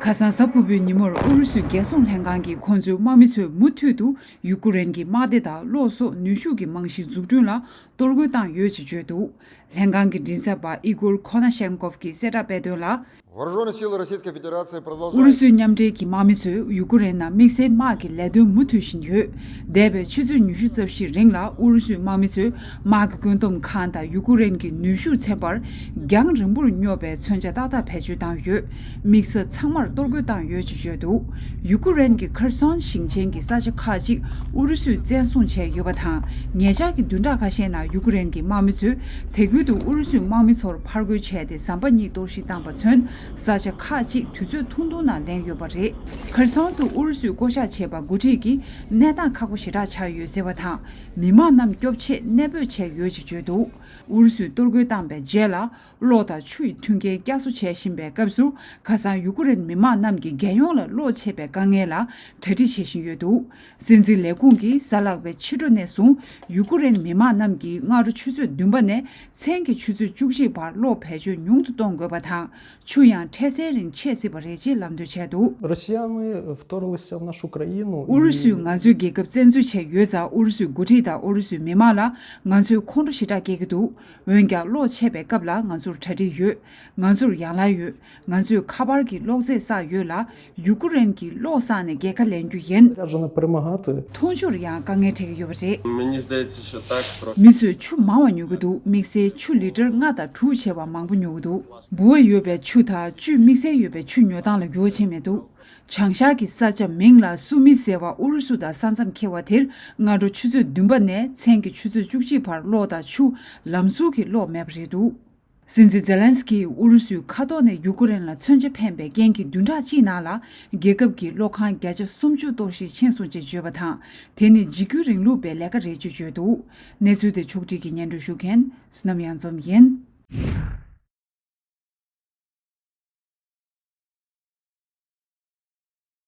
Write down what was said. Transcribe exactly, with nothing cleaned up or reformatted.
ཁ་སང་གཟའ་ཕུར་བུའི་ཉིན་མོར་ཨུ་རུ་སུའི་རྒྱལ་སྲུང་ལྷན་ཁང་གིས་ཁོང་ཚོའི་དམག་མི་ཚོས་མུ་མཐུད་དུ་ཡུ་ཀེ་རེན་གྱི་དམག་སྡེ་དང་གློག་སོགས་ནུས་ཤུགས་ཀྱི་རྨང་གཞི་འཛུགས་སྐྲུན་ལ་གཏོར་རྒོལ་བཏང་ཡོད་ཅེས་བརྗོད་འདུག་ལྷན་ཁང་གི་མགྲིན་ཚབ་པ་ཨི་གོར་ཁོ་ན་ཤེན་ཀོབ་ཀྱིས་གསལ་བསྒྲགས་སྤེལ་དོན་ལ། Вооружённые силы Российской Федерации ཨུ་རུ་སུའི་продолжают མཉམ་འབྲེལ་གྱི་དམག་མི་ཚོས་ཡུ་ཀེ་རེན་ནང་དམིགས་བསལ་དམག་གི་ལས་དོན་མུ་མཐུད་བཞིན་ཡོད། འདས་པའི་ཆུ་ཚོད་ཉི་ཤུ་རྩ་བཞིའི་རིང་ལ་ཨུ་རུ་སུའི་དམག་མི་ཚོས་དམག་གི་བཀོད་འདོམས་ཁང་དང་ཡུ་ཀེ་རེན་གྱི་ནུས་ཤུགས་ཚན་པར་རྒྱང་རིང་པོར་སྙོབ་པའི་མཚོན་ཆ་ཏག་ཏག་བེད་སྤྱོད་བཏང་ཡོད། དམིགས་ས་ཚང་མར་གཏོར་རྒོལ་བཏང་ཡོད་ཅེས་བརྗོད་འདུག་ཡུ་ཀེ་རེན་གྱི་ཁེར་སོན་ཞིང་ཆེན་གྱི་ས་ཆ་ཁག་ཅིག་ཨུ་རུ་སུས་བཙན་བཟུང་བྱས་ཡོད་པ་དང་། ཉེ་ཆར་གྱི་བདུན་ཕྲག་ཁ་ཤས་ནང་ཡུ་ཀེ་རེན་གྱི་དམག་མི་ཚོས་དེ་ཁུལ་དུ་ཨུ་རུ་སུའི་དམག་མི་ཚོར་ཕར་རྒོལ་བྱས་ཏེ་ཟམ་པ་གཉིས་གཏོར་བཤིག་བཏང་པ་མཚོན། ས་ཆ་ཁག་ཅིག་དུས་ཚོད་ཐུང་ཐུང་ནང་ལེན་ཡོད་པ་རེད། ཁེར་སོན་དུ་ཨུ་རུ་སུས་བསྐོ་བཞག་བྱས་པ་འགོ་ཁྲིད་ཀྱིས་གནས་སྟངས་ཁག་པོ་ཞེ་དྲག་ཆགས་ཡོད་ཟེར་བ་དང་། མི་མང་རྣམས་སྐྱོབ་ཆེད་གནས་སྤོས་བྱས་ཡོད་ཅེས་བརྗོད་འདུག་ཨུ་རུ་སུས་གཏོར་རྒོལ་བཏང་པའི་རྗེས་ལ། གློག་དང་ཆུ་ཡི་མཐུན་རྐྱེན་བསྐྱར་གསོ་བྱེད་བཞིན་པའི་སྐབས་སུ། ཁ་སང་ཡུ་ཀེ་རེན་མི་མང་རྣམས་ཀྱིས་རྒྱལ་ཡོངས་ལ་གློག་ཆད་པའི་དཀའ་ངལ་ལ་གྲ་སྒྲིག་བྱེད་བཞིན་ཡོད་འདུག་སྲིད་འཛིན་ལས་ཁུངས་ཀྱིས་གཟའ་ལྷག་པའི་ཕྱི་དྲོ་ནས་བཟུང་ཡུ་ཀེ་རེན་མི་མང་རྣམས་ཀྱིས་སྔ་དྲོ་ཆུ་ཚོད་བདུན་པ་ནས་མཚན་གྱི་ཆུ་ཚོད་བཅུ་གཅིག་བར་གློག་བེད་སྤྱོད་ཉུང་དུ་གཏོང་དགོས་པ་དང་། ཆུ་ཡང་འཕྲལ་སེལ་རིང་ཆད་སྲིད་པ་རེད་ཅེས་ལམ་སྟོན་བྱས་འདུག Россияне вторглись в нашу Украину. ཨུ་རུ་སུས་ང་ཚོའི་རྒྱལ་ཁབ་བཙན་འཛུལ་བྱས་ཡོད་ཙང་། ཨུ་རུ་སུའི་འགོ་ཁྲིད་དང་ཨུ་རུ་སུའི་མི་མང་ལ་ང་ཚོས་ཁོང་ཁྲོ་ཞེ་དྲག་སྐྱེ་གི་འདུག་འོན་ཀྱང་། གློག་ཆད་པའི་སྐབས་ལ་ང་ཚོར་གྲ་སྒྲིག་ཡོད། ང་ཚོར་ཡང་ལ་ཡོད། ང་ཚོས་ཁ་པར་གྱི་གློག་རྫས་བསགས་ཡོད་ལ། ཡུ་ཀེ་རེན་གྱིས་གློག་བསགས་ནས་རྒྱལ་ཁ་ལེན་རྒྱུ་ཡིན། Заряжена перемагати. འཐུང་ཆུར་ཡང་དཀའ་ངལ་འཕྲད་ཀྱི་ཡོད་པ་རེད། Мне не сдается, что так просто. མི་ཚོས་ཆུ་མང་བ་ཉོ་གི་འདུག་དམིགས་བསལ་ཆུ་ལི་ཊར་ལྔ་དང་དྲུག་བྱེ་བ་མང་པོ་ཉོ་གི་འདུག་འབུ་བ་ཡོད་པའི་ཆུ་དང་བཅུད་དམིགས་བསལ་ཡོད་པའི་ཆུ་ཉོ་སྟངས་ལ་འགྱུར་བ་ཕྱིན་མི་འདུག་བྱང་ཤར་གྱི་ས་ཆ་མིང་ལ་སུ་མི་ཟེར་བ་ཨུ་རུ་སུ་དང་ས་མཚམས་འཁེལ་བ་དེར། སྔ་དྲོ་ཆུ་ཚོད་བདུན་པ་ནས་མཚན་གྱི་ཆུ་ཚོད་བཅུ་གཅིག་བར་གློག་དང་ཆུ། ལམ་ཟུར་གྱི་གློག་མེད་པ་རེད་འདུག་སྲིད་འཛིན་ཛེ་ལན་སི་ཀིས་ཨུ་རུ་སུའི་མཁའ་ཐོག་ནས་ཡུ་ཀེ་རེན་ལ་མཚོན་ཆ་འཕེན་པའི་རྐྱེན་གྱིས་བདུན་ཕྲག་གཅིག་ནང་ལ་རྒྱལ་ཁབ་ཀྱི་གློག་ཁང་བརྒྱ་ཆ་སུམ་ཅུ་གཏོར་བཤིག་ཕྱིན་སོང་ཅེས་བརྗོད་པ་དང་། དེ་ནི་འཇིགས་སྐུལ་རིང་ལུགས་པའི་ལས་ཀ་རེད་ཅེས་བརྗོད་འདུག་གནས་ཚུལ་དེ་ཕྱོགས་སྒྲིག་གིས་སྙན་སྒྲོན་ཞུ་མཁན་བསོད་ནམས་གཡང་འཛོམས་ཡིན།